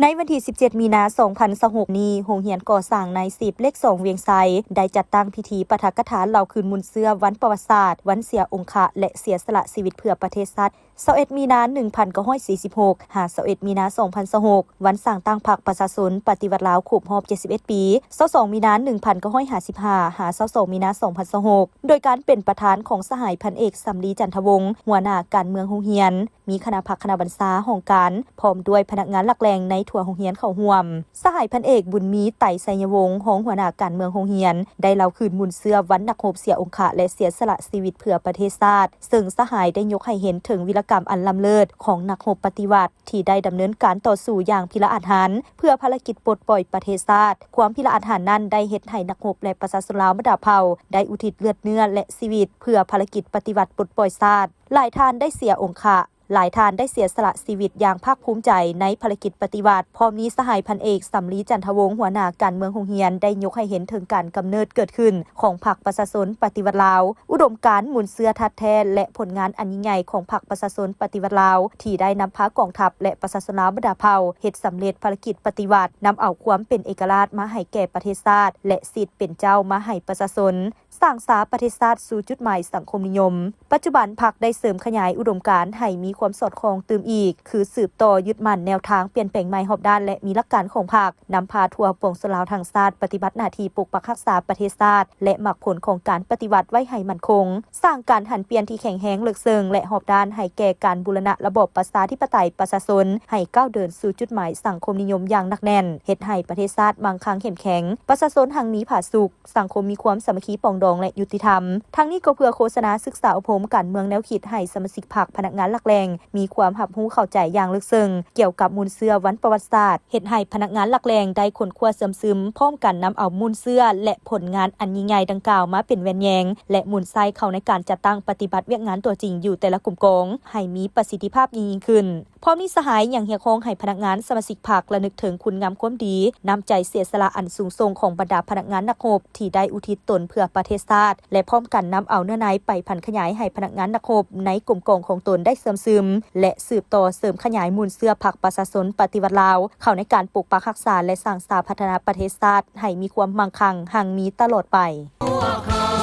ໃນວັນທີສິບເຈັດ ມີນາ ສອງພັນຊາວຫົກນີ້, ໂຮງຮຽນກໍ່ສ້າງນາຍສິບ ເລກສອງ ວຽງໄຊ ໄດ້ຈັດຕັ້ງພິທີປາຖະກະຖາເລົ່າຄືນມູນເຊື້ອວັນປະຫວັດສາດ, ວັນເສຍອົງຄະ ແລະ ເສຍສະຫຼະຊີວິດເພື່ອປະເທດຊາດ ຊາວເອັດ ມີນາ ໜຶ່ງພັນເກົ້າຮ້ອຍສີ່ສິບຫົກ ຫາ ຊາວເອັດ ມີນາ ສອງພັນຊາວຫົກ, ວັນສ້າງຕັ້ງພັກປະຊາຊົນປະຕິວັດລາວຄົບຮອບເຈັດສິບເອັດປີ ຊາວສອງ ມີນາ ໜຶ່ງພັນເກົ້າຮ້ອຍຫ້າສິບຫ້າ ຫາ ຊາວສອງ ມີນາ ສອງພັນຊາວຫົກ ໂດຍການເປັນປະທານຂອງສະຫາຍພັນເອກ ສຳລີ ຈັນທະວົງ ຫົວໜ້າການເມືອງໂຮງຮຽນ, ມີຄະນະພັກຄະນະບັນຊາຫ້ອງການ ພ້ອມດ້ວຍພະນັກງານຫຼັກແຫຼ່ງໃນທົ່ວໂຮງຮຽນເຂົ້າຮ່ວມ. ສະຫາຍພັນເອກ ບຸນມີ ໄຕໄຊຍະວົງ ຮອງຫົວໜ້າການເມືອງໂຮງຮຽນ ໄດ້ເລົ່າຄືນມູນເຊື້ອວັນນັກຮົບເສຍອົງຄະ ແລະ ເສຍສະຫຼະຊີວິດເພື່ອປະເທດຊາດ, ເຊິ່ງສະຫາຍໄດ້ຍົກໃຫ້ເຫັນເຖິງວິລະກຳອັນລ້ຳເລີດຂອງນັກຮົບປະຕິວັດ ທີ່ໄດ້ດຳເນີນການຕໍ່ສູ້ຢ່າງພິລະອາດຫານ ເພື່ອພາລະກິດປົດປ່ອຍປະເທດຊາດ. ຄວາມພິລະອາດຫານນັ້ນໄດ້ເຮັດໃຫ້ນັກຮົບ ແລະ ປະຊາຊົນລາວບັນດາເຜົ່າ ໄດ້ອຸທິດເລືອດເນື້ອ ແລະ ຊີວິດ ເພື່ອພາລະກິດປະຕິວັດປົດປ່ອຍຊາດ. ຫຼາຍທ່ານໄດ້ເສຍອົງຄະ, ຫຼາຍທ່ານໄດ້ເສຍສະຫຼະຊີວິດຢ່າງພາກພູມໃຈໃນພາລະກິດປະຕິວັດ. ພ້ອມນີ້ ສະຫາຍພັນເອກ ສຳລີ ຈັນທະວົງ ຫົວໜ້າການເມືອງໂຮງຮຽນ ໄດ້ຍົກໃຫ້ເຫັນເຖິງການກຳເນີດເກີດຂຶ້ນຂອງພັກປະຊາຊົນປະຕິວັດລາວ, ອຸດົມການມູນເຊື້ອທາດແທ້ ແລະ ຜົນງານອັນຍິ່ງໃຫຍ່ຂອງພັກປະຊາຊົນປະຕິວັດລາວ ທີ່ໄດ້ນຳພາກອງທັບ ແລະ ປະຊາຊົນລາວບັນດາເຜົ່າ ເຮັດສຳເລັດພາລະກິດປະຕິວັດ, ນຳເອົາຄວາມເປັນເອກະລາດມາໃຫ້ແກ່ປະເທດຊາດ ແລະ ສິດເປັນເຈົ້າມາໃຫ້ປະຊາຊົນ, ສ້າງສາປະເທດຊາດສູ່ຈຸດໝາຍສັງຄົມນິຍົມ. ປັດຈຸບັນ ພັກໄດ້ເສີມຂະຫຍາຍອຸດົມການໃຫ້ມີຄວາມສອດຄ່ອງຕື່ມອີກ, ຄືສືບຕໍ່ຍຶດໝັ້ນແນວທາງປ່ຽນແປງໃໝ່ຮອບດ້ານ ແລະ ມີຫຼັກການຂອງພັກ, ນຳພາທົ່ວປວງຊົນລາວທັງຊາດປະຕິບັດໜ້າທີ່ປົກປັກຮັກສາປະເທດຊາດ ແລະ ໝາກຜົນຂອງການປະຕິວັດໄວ້ໃຫ້ໝັ້ນຄົງ, ສ້າງການຫັນປ່ຽນທີ່ແຂງແຮງເລິກເຊິ່ງ ແລະ ຮອບດ້ານໃຫ້ແກ່ການບູລະນະລະບອບປະຊາທິປະໄຕປະຊາຊົນ ໃຫ້ກ້າວເດີນສູ່ຈຸດໝາຍສັງຄົມນິຍົມຢ່າງໜັກແໜ້ນ, ເຮັດໃຫ້ປະເທດຊາດມັ່ງຄັ່ງເຂັ້ມແຂງ, ປະຊາຊົນຮັ່ງມີຜາສຸກ, ສັງຄົມມີຄວາມສາມັກຄີປອງດອງ ແລະ ຍຸຕິທຳ. ທັງນີ້ກໍເພື່ອໂຄສະນາສຶກສາອົບຮົມການເມືອງແນວຄິດໃຫ້ສະມາຊິກພັກ, ພະນັກງານຫຼັກແຫຼ່ງ ມີຄວາມຮັບຮູ້ເຂົ້າໃຈຢ່າງເລິກເຊິ່ງກ່ຽວກັບມູນເຊື້ອວັນປະຫວັດສາດ, ເຮັດໃຫ້ພະນັກງານຫຼັກແຫຼ່ງໄດ້ຄົ້ນຄວ້າເຊື່ອມຊຶມ, ພ້ອມກັນນຳເອົາມູນເຊື້ອ ແລະ ຜົນງານອັນຍິ່ງໃຫຍ່ດັ່ງກ່າວມາເປັນແວ່ນແຍງ ແລະ ໝູນໄຊເຂົ້າໃນການຈັດຕັ້ງປະຕິບັດວຽກງານຕົວຈິງຢູ່ແຕ່ລະກົມກອງ ໃຫ້ມີປະສິດທິພາບຍິ່ງໆຂຶ້ນ. ພ້ອມນີ້ ສະຫາຍຍັງຮຽກຮ້ອງໃຫ້ພະນັກງານສະມາຊິກພັກລະນຶກເຖິງຄຸນງາມຄວາມດີ, ນ້ຳໃຈເສຍສະຫຼະອັນສູງສົ່ງຂອງບັນດາພະນັກງານນັກຮົບ ທີ່ໄດ້ອຸທິດຕົນເພື່ອປະເທດຊາດ ແລະ ພ້ອມກັນນຳເອົາເນື້ອໃນໄປຜັນຂະຫຍາຍໃຫ້ພະນັກງານນັກຮົບໃນກົມກອງຂອງຕົນໄດ້ເຊື່ອມຊຶມ ແລະ ສືບຕໍ່ເສີມຂະຫຍາຍມູນເຊື້ອພັກປະຊາຊົນປະຕິວັດລາວ ເຂົ້າໃນການປົກປັກຮັກສາ ແລະ ສ້າງສາພັດທະນາປະເທດຊາດໃຫ້ມີຄວາມມັ່ງຄັ່ງຮັ່ງມີຕະຫຼອດໄປ. ພວກເຮົາ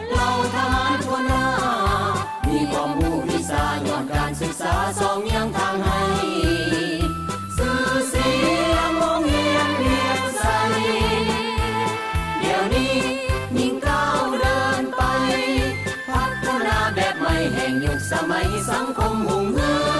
ເຫຼົ່າທະຫານຫົວໜ້າ ມີຄວາມຮູ້ວິຊາ ຍ້ອນການສຶກສາສ່ອງຍັງທາງໃຫ້ ຊື່ສຽງໂຮງຮຽນວຽງໄຊ ດຽວນີ້ຍິ່ງກ້າວເດີນໄປ ພັດທະນາແບບໃໝ່ແຫ່ງຍຸກສະໄໝ ສັງຄົມຮຸ່ງເຮືອງ.